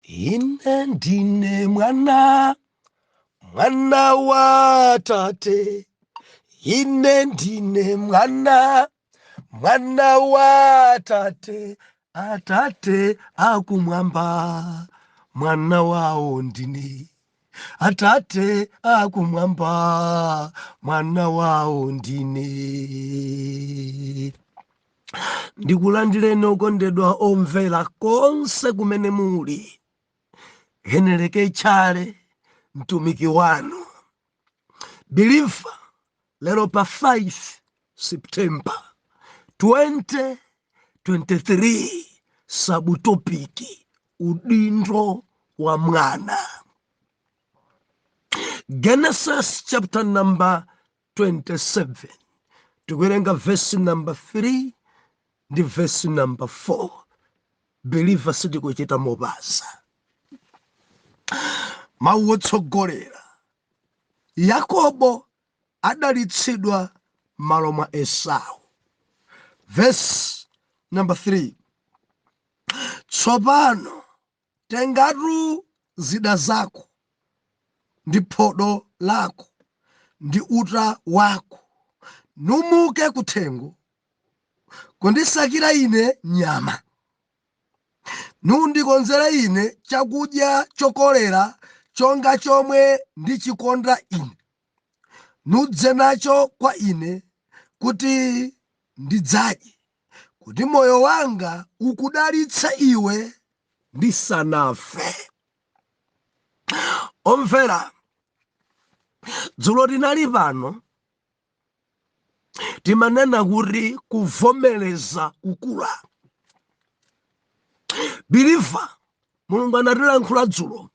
Ine ndine mwana, mwana wa tate. Ine ndine mwana, mwana wa tate. Atate akumwamba, mwana wawo ndine. Atate akumwamba, mwana wawo ndine. Ndikulandireni okondedwa omvera konse kumene muli. Heneleke Tchale, mtumiki wanu believer, lero pa 5 September 2023, subtopic udindo wa mwana. Genesis chapter number 27, tikuwerenga verse number 3 ndi verse number 4. Believer, sitikuchita mobaza. Mawu otsogolera: Yakobo adalitsidwa malo mwa Esau. Verse number 3: Tsopano tengatu zida zako ndi phodo lako ndi uta wako, numuke kuthengo kundisakira ine nyama, nundikonzere ine chakudya chokolera chonga chomwe ndichikonda ine, nudze nacho kwa ine kuti ndidzadye, kuti moyo wanga ukudalitse iwe ndisanafe. Omvera, dzulo tinali pano, timanena kuti kuvomereza kukula. Believer, Mulungu anatilankhula dzulo.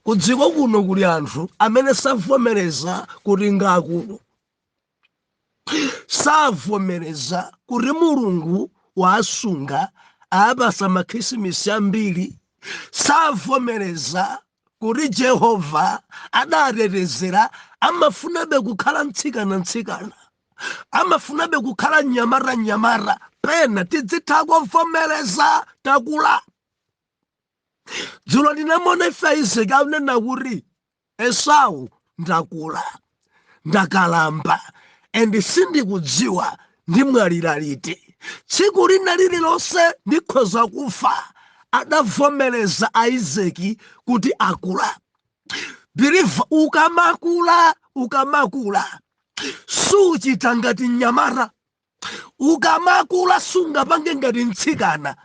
Ku dziko kuno kuli anthu amene savomereza kuti ngakulu, savomereza kuti Mulungu wasunga, apasa makhrisimisi ambiri, savomereza kuti Jehova adatetezera. Amafunabe kukhala mtsikana mtsikana, amafunabe kukhala mnyamata mnyamata. Pena tidzitha kuvomereza takula. Dzulo ndinamona ife Isake akunena kuti, "Esau, ndakula, ndakalamba, and sindikudziwa ndimwalira liti. Tsiku lina lililonse ndikhoza kufa." Adavomereza Aizeki kuti akula. Believer, ukamakula, ukamakula suchita ngati mnyamata, ukamakula sungapange ngati mtsikana.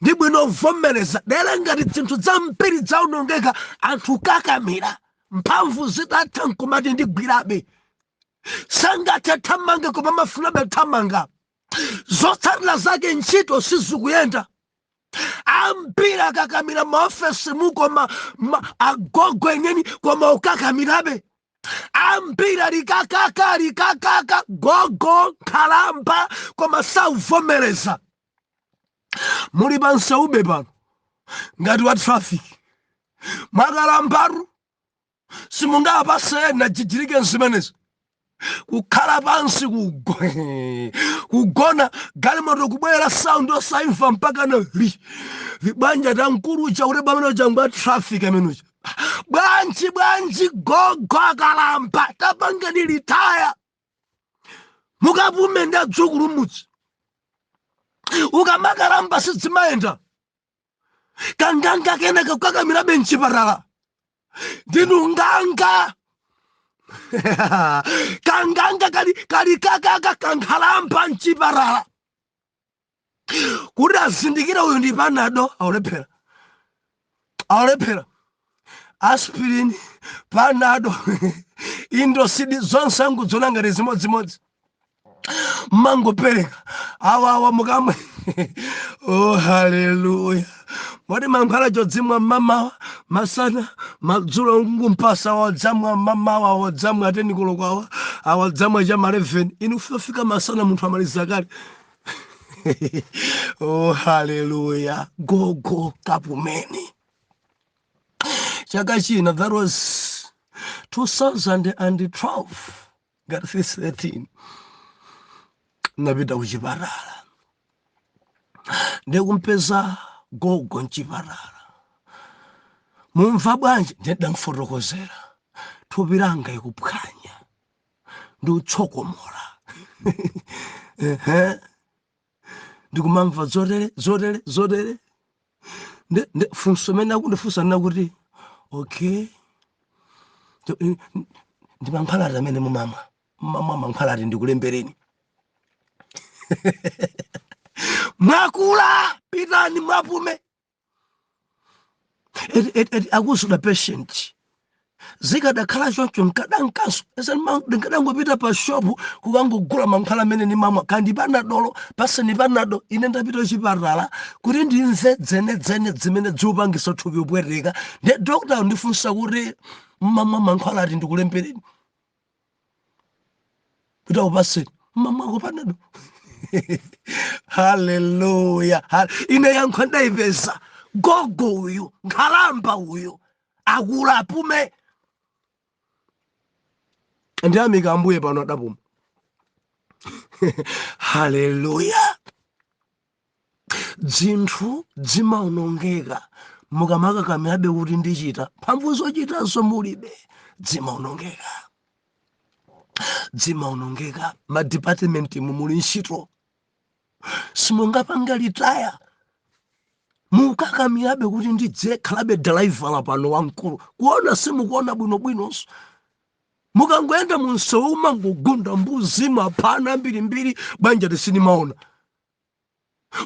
Ndi bwino kuvomereza dera ngati zinthu zambiri zaonongeka, anthu kakamira mphamvu zitatha nkumati ndigwirabe, sangathe thamanga koma amafunabe thamanga. Zotsatira zake ntchito sizikuyenda. Ambiri akakamira maofesi mukoma agogo eneni, koma ukakamirabe. Ambiri alikakaka, alikakaka, gogo nkhalamba, koma sauvomereza. Muli pa mseube pano ngati wa traffic, mwakalambaru, simungapase ena jijirike zimenezi. Kukhala pansi, kugona, galimoto kubwera, sound osaimva, mpaka na li bwanja tamkulucha kuti pamene uchangwa traffic amenucha. Bwanji, bwanji, gogo akalamba, tapangani retire, mukapume ndi adzukulu mudzi. Ukamakalamba sidzimayenda. Kanganga kena kakukakamirabe mchipatala, ndinu nganga. Kanganga kali kali kakaka kankhalamba mchipatala, kuti azindikire uyu ndi Panado, aulephera, aulephera. Aspirin, Panado, Indocid, zonse angudzona ngati zimodzimodzi, mangopereka awawa mukamwe. Oh, haleluya! Moti mankhwala chodzimwa mmamawa, masana, madzulo, ngumpasa wadzamwa mmamawa, wadzamwa 10 koloko, awa awadzamwa chama 11, inu kufika masana munthu amaliza kale. Oh, haleluya! Gogo kapumeni. Chaka china, that was 2012 ngati 13, napita kuchipatala, ndikumpeza gogo mchipatala. Mumva bwanji? Ndidamfotokozera, thupi langa ikuphwanya ndi utsokomola. Ehe, ndikumamva zotere, zotere, zotere. Funso mene akundifunsa nina kuti, "Okay, ndi mankhwala ati amene mumamwa? Mumamwa mankhwala ati ndikulembereni?" Mwakula, pitani mwapume. Eti akuzuda patient. Zikadakhala choncho nkadankanso nkadangopita pa shopu kukangogula mankhwala amene ndimamwa, kandi Panadol, paseni Panado. Ine ndapita chipatala kuti ndimve dzenedzene zimene ziupangisa thupi upweteka, ndi doctor ndifunsa kuti, "Mmamwa mankhwala ati ndikulembereni kuti akupaseni?" Mmamwako Panado. Haleluya! Ine yankho ndayipeza. Gogo uyu, nkhalamba uyu, akula, apume. Ndiyamika Ambuye, pano adapuma. Haleluya! Dzinthu zimaonongeka mukamakakamirabe kuti ndichita, mphamvu zochitazo mulibe. Zimaonongeka, zimaonongeka. Madipatimenti mumuli ntchito, simungapanga retire, mukakamirabe kuti ndidzikhalabe driver pano wamkulu. Kuona simukuona bwinobwinonso, mukangoyenda munsewu umangogunda mbuzi, maphana mbirimbiri. Banja tisinimaona.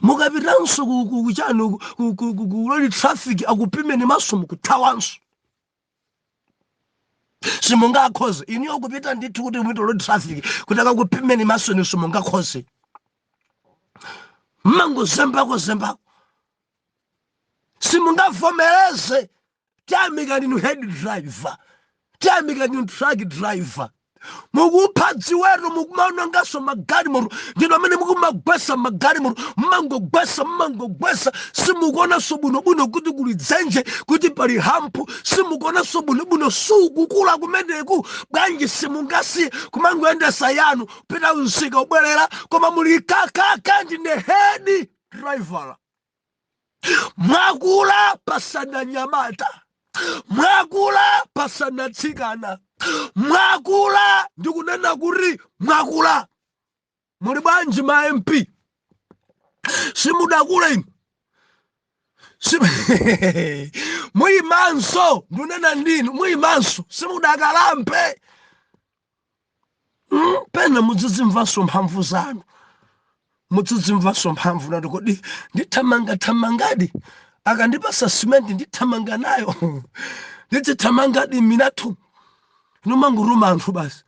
Mukapitanso kuchani, ku road traffic, akupimeni maso, mukuthawanso, simungakhoze iniyo kupita ndithu kuti mupite road traffic kuti akakupimeni maso inu, simungakhoze, mmangozembako zembako, simungavomereze. Tiyamika ndinu head driver, tiyamika ndinu truck driver. Mukupha dziweto, mukumaononganso magalimoto, ndinu amene mukumagwesa magalimoto, mmangogwesa, mmangogwesa. Simukuonanso bwinobwino kuti kuli dzenje, kuti pali hump, simukuonanso bwinobwino. Sukukula kumeneku bwanji? Simungasi kumangoyendesa yanu, pita msika, ubwerera, koma muli kakaka, ndine head driver. Mwakula pasana nyamata, mwakula pasana tsikana, mwakula. Ndikunena kuti mwakula. Muli bwanji ma MP? Simudakule inu. Muyimanso, ndikunena ndinu muyimanso, simudakalambe. Pena mudzidzimvanso mphamvu zanu, mudzidzimvanso mphamvu nati, "Kodi ndithamanga thamangadi? Akandipasa simenti ndithamanga nayo, ndidzithamangadi minathu." Nomanguruma anthu basi,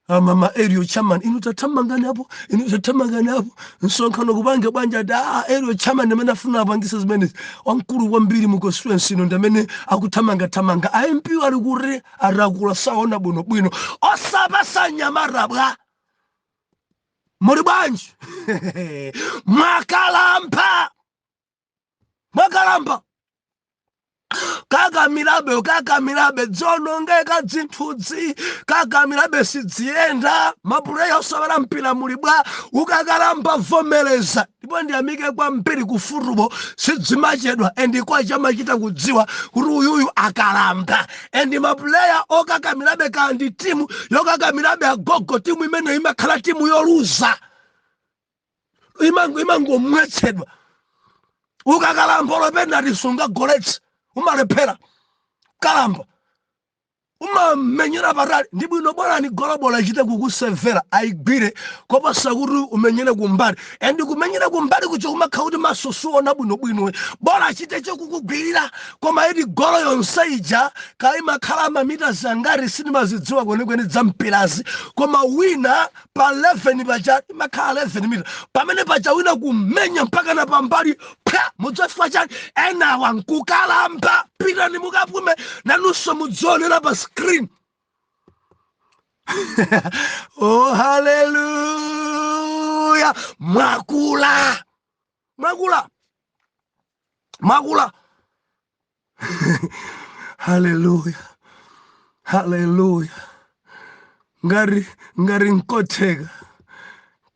mama area chairman, inu tathamangani apo, inu tathamangani apo, msonkhano kupange bwanja. Ati a area chairman amene afuna apangise zimenezi, wamkulu kwambiri mu constituency ino, ndi amene akuthamanga thamanga. A MP ali kuti arakula, saona bwinobwino, osapasa nyamata bwa? Muli bwanji? Mwakalamba, mwakalamba. Kakamirabe, kakamirabe, dzonongeka dzinthuzi, kakamirabe, sidziyenda. Ma player osewera mpira muli bwa? Ukakalamba vomereza. Ndipo ndiyamike kwambiri, ku football sidzimachedwa, and kwa chamachita kudziwa kuti uyuyu akalamba. And ma player okakamirabe, kandi timu yokakamirabe agogo, timu imene imakhala timu yoluza, imangomwetsedwa. Ukakalamba olo penalty sungagoletse, umalephera. Kalamba umamenyera patali. Ndi bwino bwanani golobola ichite kukusevera, ayigwire, koposa kuti umenyere kumbali. And kumenyera kumbali kucho kumakhala kuti maso suona bwinobwino. Bola achite chokukugwirira. Koma ili golo yonse ija kaimakhala mamita zangati, sindimazidziwa kwenikweni za mpirazi, koma wina pa 11 paja imakhala 11 mita, pamene paja wina kumenya mpaka na pambali pya. Mudzafika chani? Enawa nkukalamba. Pitani mukapume nanunso, mudzionera pa screen. Oh, haleluya! Mwakula, mwakula, mwakula. Haleluya, haleluya! Ngati nkotheka,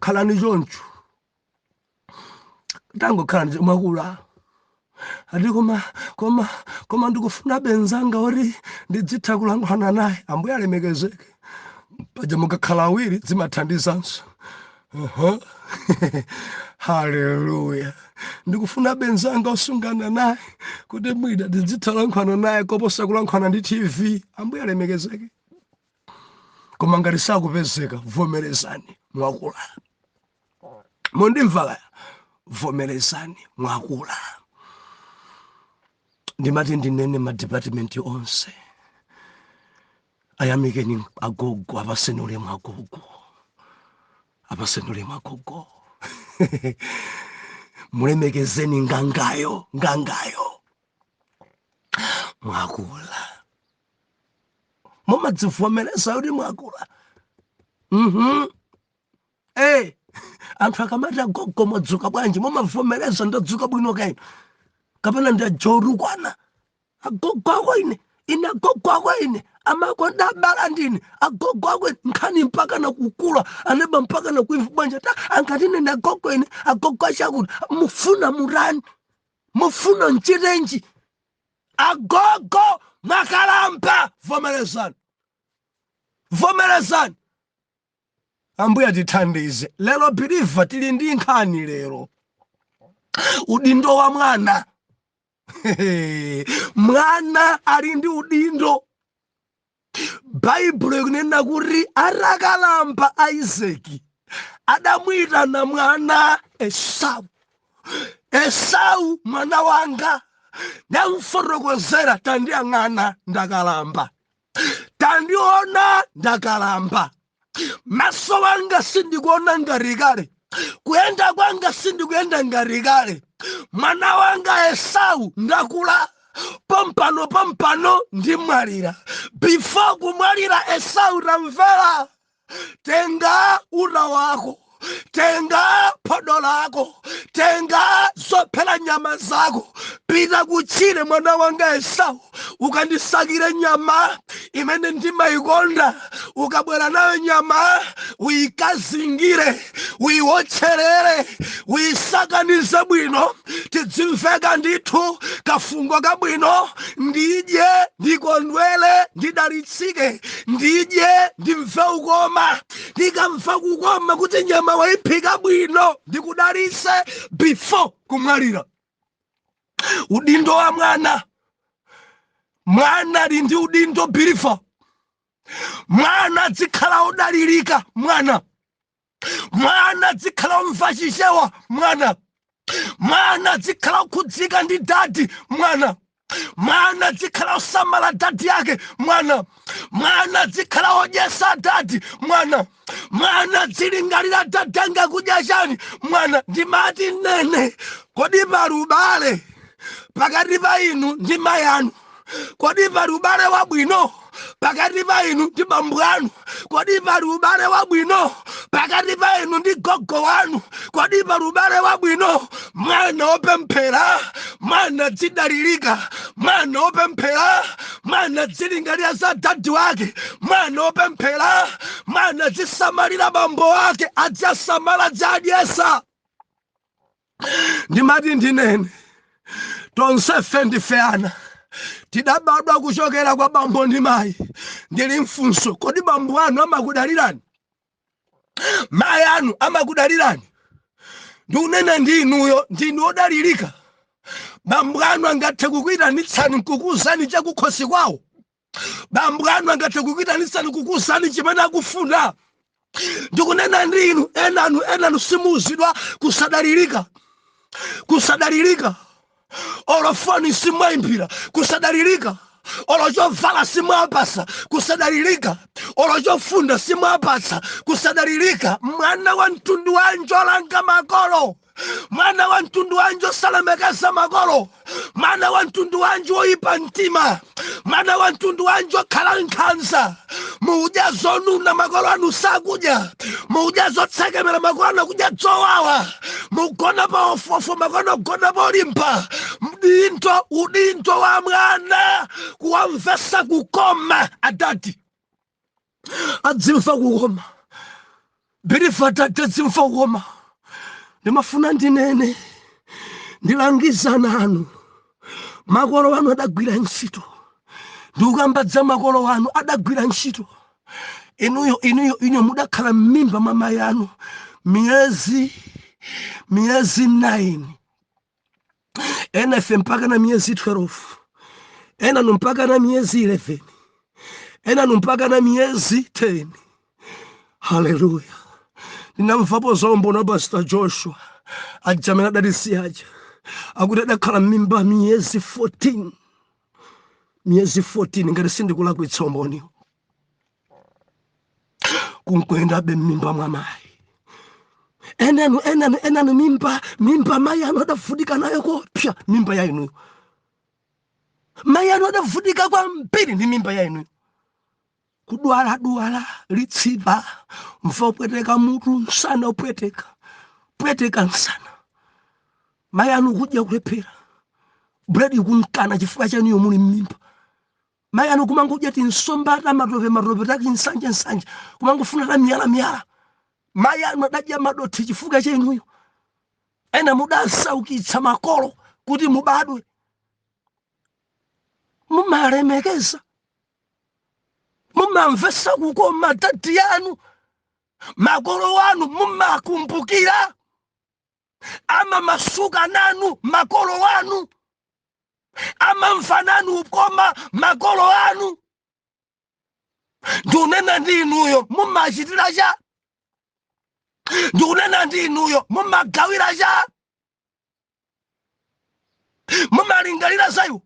khalani choncho, tangokhala ndi mwakula. Ati koma koma Koma ndikufuna benzanga oti ndidzitha kulankhulana naye. Ambuye alemekezeke. Paja mukakhala awiri zimathandizanso. Haleluya. Ndikufuna benzanga osungana naye kuti mwina ndidzitha kulankhulana naye koposa kulankhulana ndi TV. Ambuye alemekezeke. Koma ngati sakupezeka, vomerezani mwakula. Mundimva kaya? Vomerezani mwakula. Ndimati ndinene madipatimenti onse ayamikeni agogo, apaseni ulemu agogo, apaseni ulemu agogo. Mulemekezeni ngangayo, ngangayo. Mwakula, mumadzivomereza kuti mwakula. Anthu akamati agogo mwadzuka bwanji, mumavomereza ndadzuka bwino kaino, kapena ndajorukwana agogo ako ine, ine agogo ako ine, amako ndabala ndine agogo ako ine. Nkhani mpaka nakukula aneba mpaka nakuimva bwanja ta ankatine ndi agogo ine, agogo achakuti mufuna mutani, mufuna mchitenji? Agogo mwakalamba, vomerezani, vomerezani. Ambuye atithandize. Lero believer tili ndi nkhani lero, udindo wa mwana. Mwana ali ndi udindo. Baibulo ikunena kuti atakalamba Isaki adamuyitana mwana Esau. Esau mwana wanga, ndamfotokozera, tandiyang'ana ndakalamba, tandiona ndakalamba, maso wanga sindikuona ngati kale, kuyenda kwanga sindikuyenda ngati kale. Mwana wanga Esau, ndakula, pompano pompano ndimwalira. Before kumwalira, Esau, tamvera, tenga uta wako, tenga phodo lako, tenga zophera nyama zako, pita kutchire. Mwana wanga Esau, ukandisakire nyama imene ndimayikonda. Ukabwera nayo nyama, uyikazingire, uyiwotcherere, uyisakanize bwino, tidzimveka ndithu kafungo kabwino. Ndidye, ndikondwele, ndidalitsike, ndidye, ndimve ukoma. Ndikamva kukoma kuti nyama wayiphika bwino, ndikudalitse before kumwalira. Udindo wa mwana. Mwana ali ndi udindo, believer. Mwana adzikhala odalirika. Mwana adzikhala omva Chichewa. Mwana adzikhala okhudzika ndi daddy. Mwana adzikhala osamala daddy yake. Mwana adzikhala odyesa daddy. Mwana adzilingalira daddy anga kudya chani. Mwana, ndimati nene, kodi pali ubale pakati pa inu ndi mayi anu? Kodi pali ubale wabwino pakati pa inu ndi bambo anu? Kodi pali ubale wabwino pakati pa inu ndi gogo wanu? Kodi pali ubale wabwino? Mwana wopemphera, mwana dzidalirika. Mwana wopemphera, mwana dzilingalira za daddy wake. Mwana wopemphera, mwana dzisamalira bambo wake, adzasamala, dzadyesa. Ndimati ndinene, tonsefe ndife ana, tidabadwa kuchokera kwa bambo ndi mayi. Ndili mfunso, kodi bambo anu amakudalirani? Mayi anu amakudalirani? Ndikunena ndi inuyo, ndinu odalirika? Bambo anu angathe kukuyitanitsani nkukuwuzani chakukhosi kwawo? Bambo anu angathe kukuyitanitsani kukuwuzani chimene akufuna? Ndikunena ndi inu, enanu simuuzidwa. Kusadalirika, kusadalirika. Olo foni simwayimbira, kusadalirika. Olo chovala simwapasa, kusadalirika. Olo chofunda simwapatsa, kusadalirika. Mwana wa mtundu wanji olanga makolo? Mwana wa mtundu wanji osalemekeza makolo? Mwana wa mtundu wanji woyipa mtima? Mwana wa mtundu wanji okhala nkhanza? Mudya zonuna, makolo anu sakudya. Mudya zotsekemera, makolo anu akudya zowawa. Mugona pa ofofo, makolo agona pa olimba. Mdindo, udindo wa mwana kuwamvesa kukoma adadi, adzimva kukoma. Believer, adadi adzimva kukoma. Ndimafuna ndinene, ndilangizana anu. Makolo anu adagwira ntchito. Ndikukamba za makolo anu adagwira ntchito. Inuyo, inuyo, inuyo mudakhala m'mimba mwa mayi anu miyezi 9, ena ife mpaka na miyezi 12, ena nu mpaka na miyezi 11, ena nu mpaka na miyezi 10. Haleluya! Ndinamvapo zaumboni wa Pastor Joshua aja amene adatisiya aja, akuti adakhala m'mimba miyezi 14, miyezi 14, ngati sindikulakwitsa umboniwo, kunkuyendabe m'mimba mwa mayi. Enanu, enanu, enanu, mimba mayi anu adavutika nayo kopsa. Mimba ya inuyo, mayi anu adavutika kwambiri ndi mimba ya inuyo, kudwala dwala litsipa, mva upweteka mutu, msana upweteka pweteka msana, mayi anu kudya kulephera, buledi kunkana chifukwa chanuyo muli m'mimba. Mayi anu kumangodya tinsomba ta matope matope, taki nsanje nsanje, kumangofuna ta miyala miyala. Mayi anu adadya madothi chifukwa cha inuyo. Ena mudasaukitsa makolo kuti mubadwe. Mumalemekeza, mumamvesa kukoma daddy anu, makolo wanu mumakumbukira, amamasuka nanu makolo wanu, amamva nanu koma makolo anu. Ndikunena ndi inuyo, mumachitira cha? Ndikunena ndi inuyo, mumagawira cha? Mumalingalira za iwo?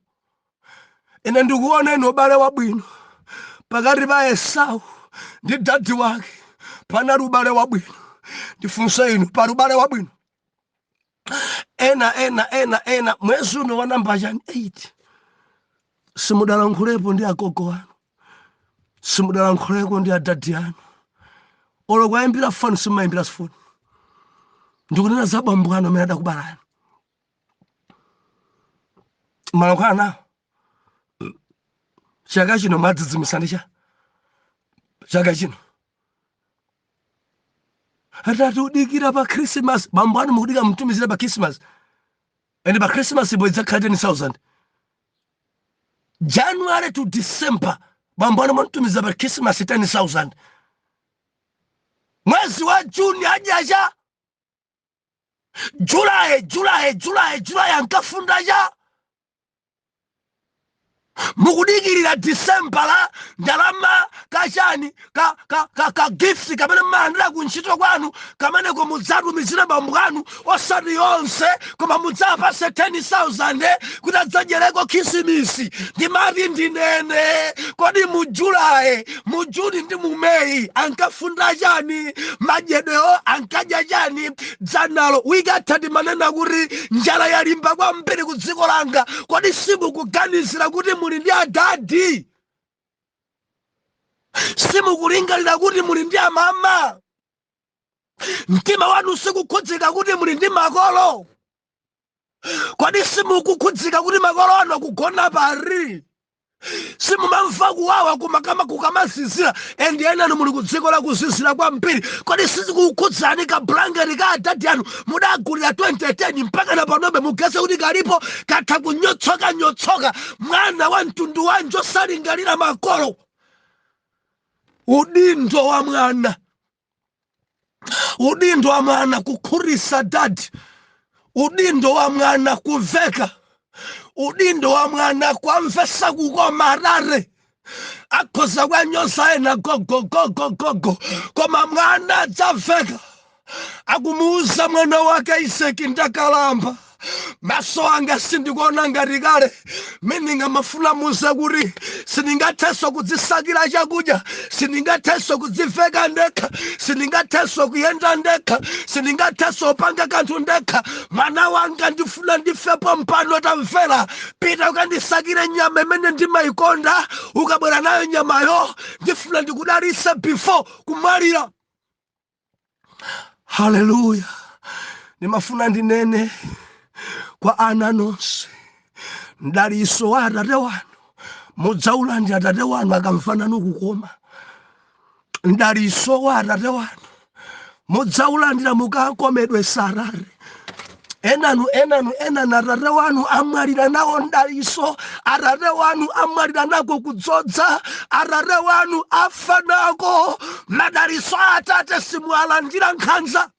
Ine ndikuona inu ubale wabwino pakati pa Esau ndi daddy wake. Panali ubale wabwino. Ndifunse inu, pali ubale wabwino? Ena, ena, ena, ena, mwezi uno wa namba chani, 8, simudalankhulapo ndi agogo anu, simudalankhuleko ndi adaddy anu, olo kwayimbira foni simumayimbira foni. Ndikunena za bambo anu amene adakubalani. Malankhula nawo chaka chino? Mwadzidzimutsa cha chaka chino? Atati udikira pa Christmas, bambo anu mukudika mtumizira pa Christmas, and pa Christmas ipo idzakhala 10,000. January to December, bambo anu mwamtumiza pa Christmas 10,000. Mwezi wa Juni adyacha? July, July, July, July ankafunda cha? Mukudikirira December la ndalama kachani, ka gift kamene mmalandira kuntchito kwanu, kameneko mudzatumizira bambo anu, osati yonse, koma mudzapase 10,000 kuti adzadyereko Khisimisi. Ndimati ndinene, kodi mu July, mu Juni ndi mu Meyi ankafunda chani? Madyedwewo ankadya chani? Dzanalo wiki timanena kuti njala yalimba kwambiri ku dziko langa. Kodi simukuganizira kuti muli ndi adadi? Simukulingalira kuti muli ndi amama? Mtima wanu sikukhudzika kuti muli ndi makolo? Kodi simukukhudzika kuti makolo anu akugona pari? Simumamva kuwawa kumakama kukamazizira? And enanu muli ku dziko la kuzizira kwambiri. Kodi sizikukhudzani ka blanketi ka adadi anu mudagulira 2010 mpaka na panobe mugese kuti kalipo, katha kunyotsoka nyotsoka? Mwana wa mtundu wanji osalingalira makolo? Udindo wa mwana, udindo wa mwana kukhutitsa daddy, udindo wa mwana kuveka, udindo wa mwana kwamvesa kukoma arare. Akhoza kwanyoza ena gogo gogo gogo, koma mwana adzaveka. Akumuuza mwana wake Isaki, "Ndakalamba, maso anga sindikuona ngati kale." Meaning amafuna muze kuti sindingathenso kudzisakira chakudya, sindingathenso kudziveka ndekha, sindingathenso kuyenda ndekha, sindingathenso kupanga kanthu ndekha. Mwana wanga, ndifuna ndifepo mpano. Tamvera, pita ukandisakire nyama imene ndimayikonda. Ukabwera nayo nyamayo, ndifuna ndikudalitse before kumwalira. Haleluya! Ndimafuna ndinene kwa ana nonse, mdaliso wa atate wanu mudzaulandira atate wanu akamva nanu kukoma. Mdaliso wa atate wanu mudzaulandira mukakomedwe sarare. Enanu, enanu, enanu, atate wanu amwalira nawo mdaliso, atate wanu amwalira nako kudzodza, atate wanu afa nako madaliso a atate. Simuwalandira nkhanza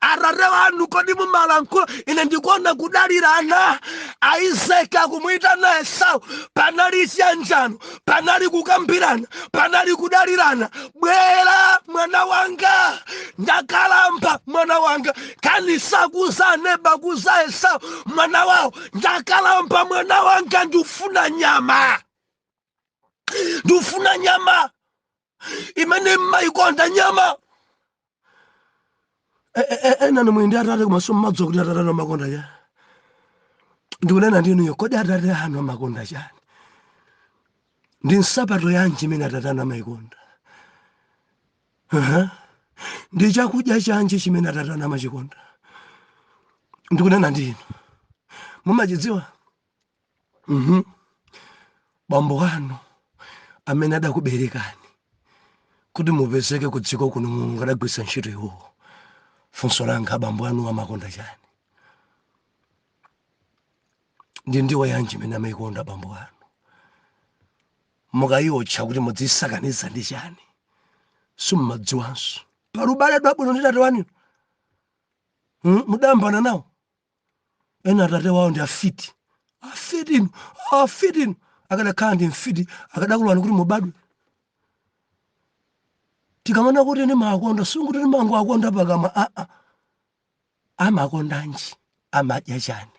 atate wanu. Kodi mumalankhula? Ine ndikuona kudalirana. Isake akumuyitana Esau. Panali chiyanjano, panali kukambirana, panali kudalirana. "Bwera mwana wanga, ndakalamba mwana wanga." Kani sakuza aneba, kuza Esau mwana wawo, "Ndakalamba mwana wanga, ndifuna nyama, ndifuna nyama imene mmayikonda, nyama." Ena nimwe ndi atate koma simmadziwa kuti atate anu amakonda chani. Ndikunena ndinuyo, kodi atate anu amakonda chani? Ndi nsapato yanji imene atate anu amayikonda? Aha. Ndi chakudya chanji chimene atate anu amachikonda? Ndikunena ndinu, mumachidziwa? Bambo anu amene adakuberekani kuti mupezeke ku dziko kuno, Mulungu adagwiritsa ntchito iwowo. Funso langa, abambo anu amakonda chani? Ndi ndiwo yanji imene amayikonda abambo anu? Mukayiotcha kuti mudzisakaniza ndi chani? Simmadziwanso. Pali ubale bwino ndi tate wanu? Mudambana nawo? Ena atate wawo ndi afiti. Afiti inu, afiti inu! Akadakhala ndi mfiti, akadakulwani kuti mubadwe? Tikamana kuti ndimakonda, sunguti ndimangoakonda pakamwa. Aa, amakondanji? Amadya chani?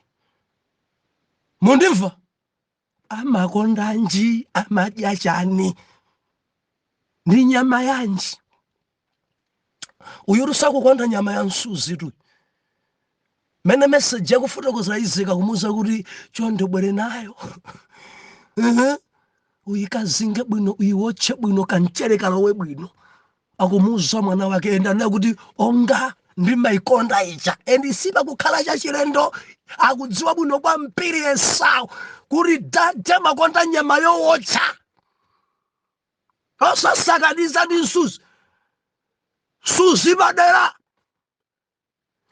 Mundimva? Amakondanji? Amadya chani? Ndi nyama yanji? Uyu sakukonda nyama ya msuzi tu. Mene meseji yakufotokozera, Isake kumuuza kuti, "Chonde bwere nayo. Uyikazinge bwino, uyiwotche bwino, kamchere kalowe bwino." Akumuuza mwana wake, ende anena kuti, "Onga ndimaikonda ija." And sipakukhala chachilendo, akudziwa bwino kwambiri Esau kuti daddy amakonda nyama yowotcha, osasakaniza ndi msuzi. Suzi padera,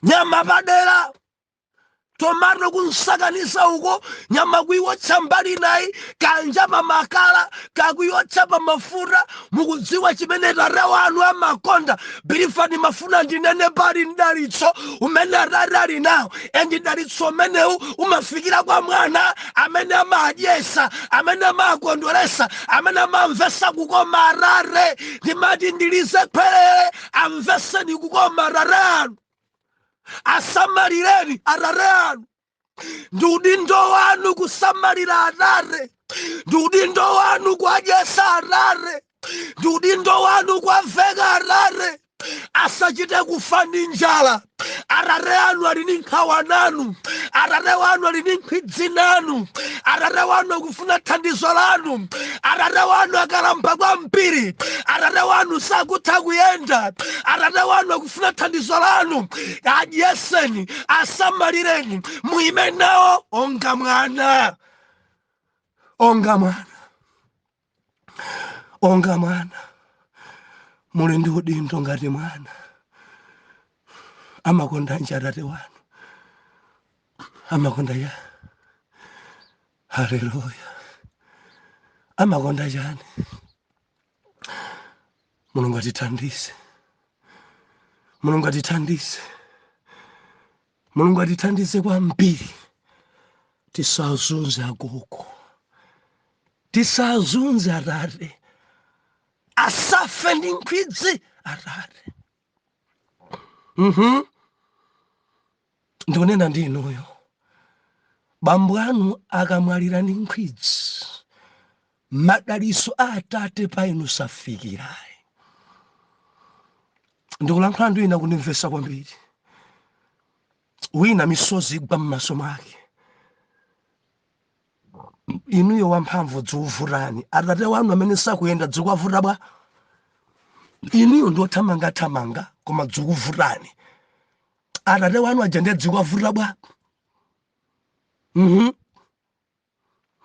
nyama padera, tomato kunsakaniza uko, nyama kuiwotcha mbali nayi, kanja pa makala, kakuiwotcha pa mafuta. Mukudziwa chimene tate wanu amakonda? Believer, ndimafuna ndinene, pali mdalitso umene atate ali nawo, and mdalitso umenewu umafikira kwa mwana amene amadyesa, amene amakondweresa, amene amamvesa kukoma arare. Ndimati ndilize khwerere, amveseni kukoma arare anu, asamalireni arare anu. Ndi udindo wanu kusamalira arare, ndi udindo wanu kuadyesa arare, ndi udindo wanu kuaveka arare, asachite kufa ndi njala. Arare anu ali ndi nkhawa nanu, arare wanu ali ndi nkhwidzi nanu, arare wanu akufuna thandizo lanu. Arare wanu akalamba kwambiri, arare wanu sakutha kuyenda, arare wanu akufuna thandizo lanu. Adyeseni, asamalireni, muime nawo onga mwana, onga mwana, onga mwana. Muli ndi udindo ngati mwana. Amakondanji atate wanu? Amakonda ya? Haleluya! Amakonda chani? Mulungu atithandize, Mulungu atithandize, Mulungu atithandize kwambiri. Tisazunze agogo, tisazunze atate, asafe ndi nkhwidzi atate. Ndikunena ndi inuyo, bambo anu akamwalira ndi nkhwidzi, madalitso a atate pa inu safikirayi. Ndikulankhula ndi wina kundimvesa kwambiri, wina misozi igwa m'maso mwake. Inuyo wamphamvu dzikuvutani, atate wanu amene sakuyenda dzikuwavuta bwa? Inuyo ndi othamangathamanga koma dzikuvutani, atate wanu aja ndiye dzikuwavuta bwa?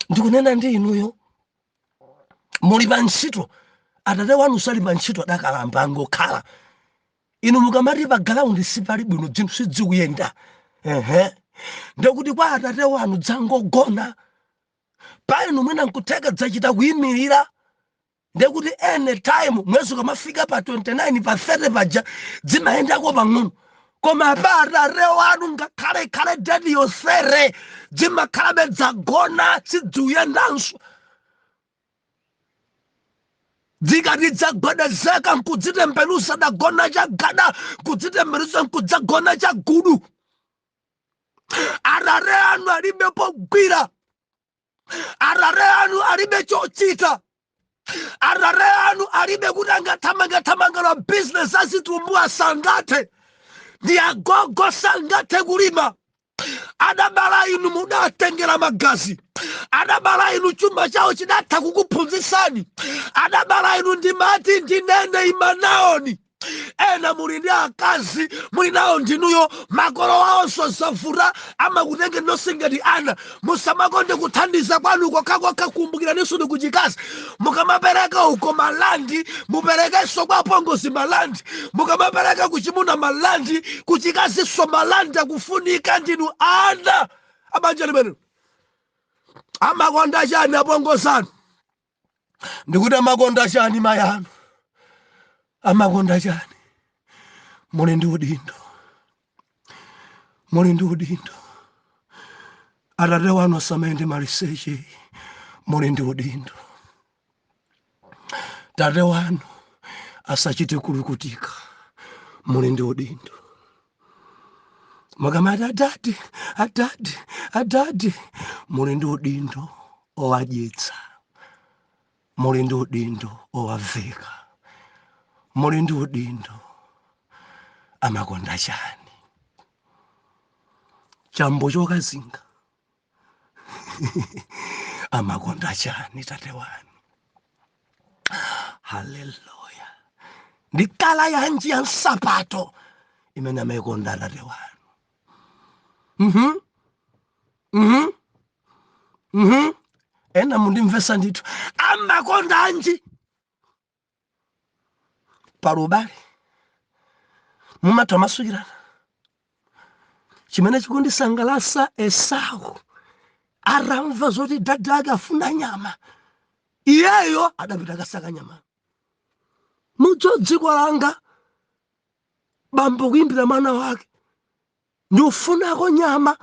Ndikunena ndi inuyo muli pa ntchito, atate wanu sali pa ntchito, adakalamba, angokhala. Inu mukamati pa ground sipali bwino, zinthu sizikuyenda. Ehe, ndekuti kwa atate wanu dzangogona, pa inu mwina nkutheka dzachita kuyimirira. Ndekuti any time mwezi ukamafika pa 29, pa 30 paja dzimayendako pang'ono, koma pa atate wanu ngakhale ikhale date yosere, dzimakhalabe dzagona, sidziuyendanso. Dzikati dzagwedezeka nkudzitembenusa, dagona chagada, nkudzitembenusa nkudzagona chagudu. Atate anu alibe pogwira, atate anu alibe chochita, atate anu alibe kuti angathamangathamangala bizinesi azitumbua, sangathe. Ndi agogo, sangathe kulima. Adabala inu, mudatengera magazi. Adabala inu, chuma chawo chidatha kukuphunzitsani. Adabala inu, ndimati ndinene imanaoni ena muli ndi akazi, muli nawo ndinuyo, makolo awonso zavuta, amakutenge nonse ngati ana. Musamakonde kuthandiza kwanu kokhakokha, kumbukiraninso ndi kuchikazi. Mukamapereka uko malandi, muperekenso kwa apongozi malandi. Mukamapereka kuchimuna malandi, kuchikazinso malandi akufunika. Ndinu ana abanja limene. Amakonda chani apongozi anu? Ndikuti amakonda chani mayi anu? Amakonda chani? Muli ndi udindo, muli ndi udindo. Atate wanu asamayende maliseche, muli ndi udindo. Tate wanu asachite kulukutika, muli ndi udindo. Mukamati adadi, adadi, adadi, muli ndi udindo owadyetsa, muli ndi udindo owaveka, muli ndi udindo. Amakonda chani? Chambo chokazinga. Amakonda chani tate wanu? Haleluya! Ndi colour yanji ya nsapato imene amayikonda atate wanu? Ena mundimvesa ndithu. Amakonda anji? Palubale mumatha masukirana. Chimene chikundisangalasa, Esau atamva zoti dadi ake afuna nyama, iyeyo adapita kasaka nyama. Mudzo dziko langa, bambo kuimbira mwana wake, "Ndikufunako nyama."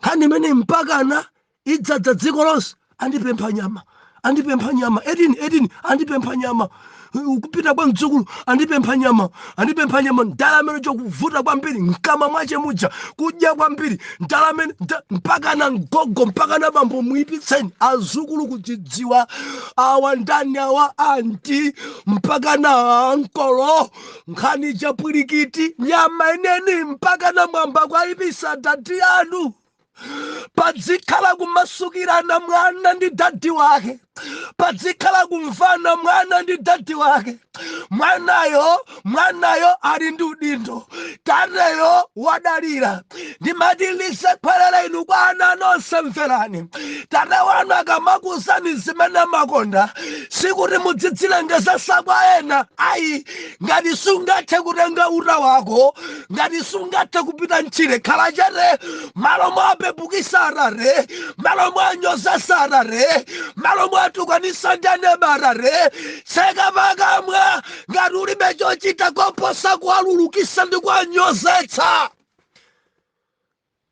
Nkhani imene mpakana idzadza dziko lonse. "Andipempha nyama, andipempha nyama, etini etini, andipempha nyama." Kupita kwa mdzukulu, "Andipempha nyama, andipempha nyama." Ndala amene chokuvuta kwambiri mkama mwache muja, kudya kwambiri ndala amene mpakana mgogo, mpakana bambo muyipitseni. Azukulu kuchidziwa, awa ndani awa? Anti, mpakana ankolo. Nkhani chapwirikiti, nyama ineni, mpakana mwamba kwayipisa dadi anu. Padzikhala kumasukirana mwana ndi dadi wake, padzikhala kumvana mwana ndi dadi wake. Mwanayo, mwanayo ali ndi udindo, tateyo wadalira. Ndimati lisekhwerere inu kwa ana nonse, mverani. Tate wanu akamakuuzani zimene makonda, sikuti mudzidzilengeza kwa ena ayi. Ngati sungathe kutenga uta wako, ngati sungathe kupita mtchire, khala chete. Malo mwapepukisa arare, malo mwanyozesa arare, malo mwatukwanisa ndaneba arare, tseka pakamwa. Ngati ulibe chochita koposa kuwalulukisa ndi kuwanyozetsa,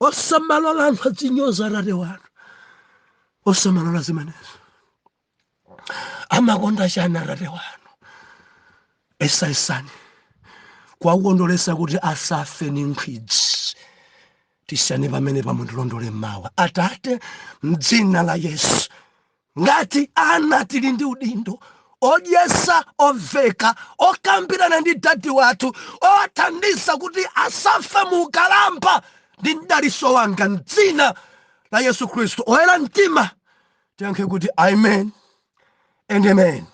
osamalola anthu adzinyoza atate wanu, osamalola zimenezo. Amakonda chani atate wanu? Esaisani kuwakondolesa kuti asafe ni nkhwidzi. Tisiyane pamene pamundilondole mawa. Atate, mdzina la Yesu, ngati ana tili ndi udindo odyesa, oveka, okambirana ndi dadi wathu, owathandiza kuti asafe mu ukalamba, ndi mdaliso wanga mdzina la Yesu Khristu. Oyera mtima tiyankhe kuti amen and amen.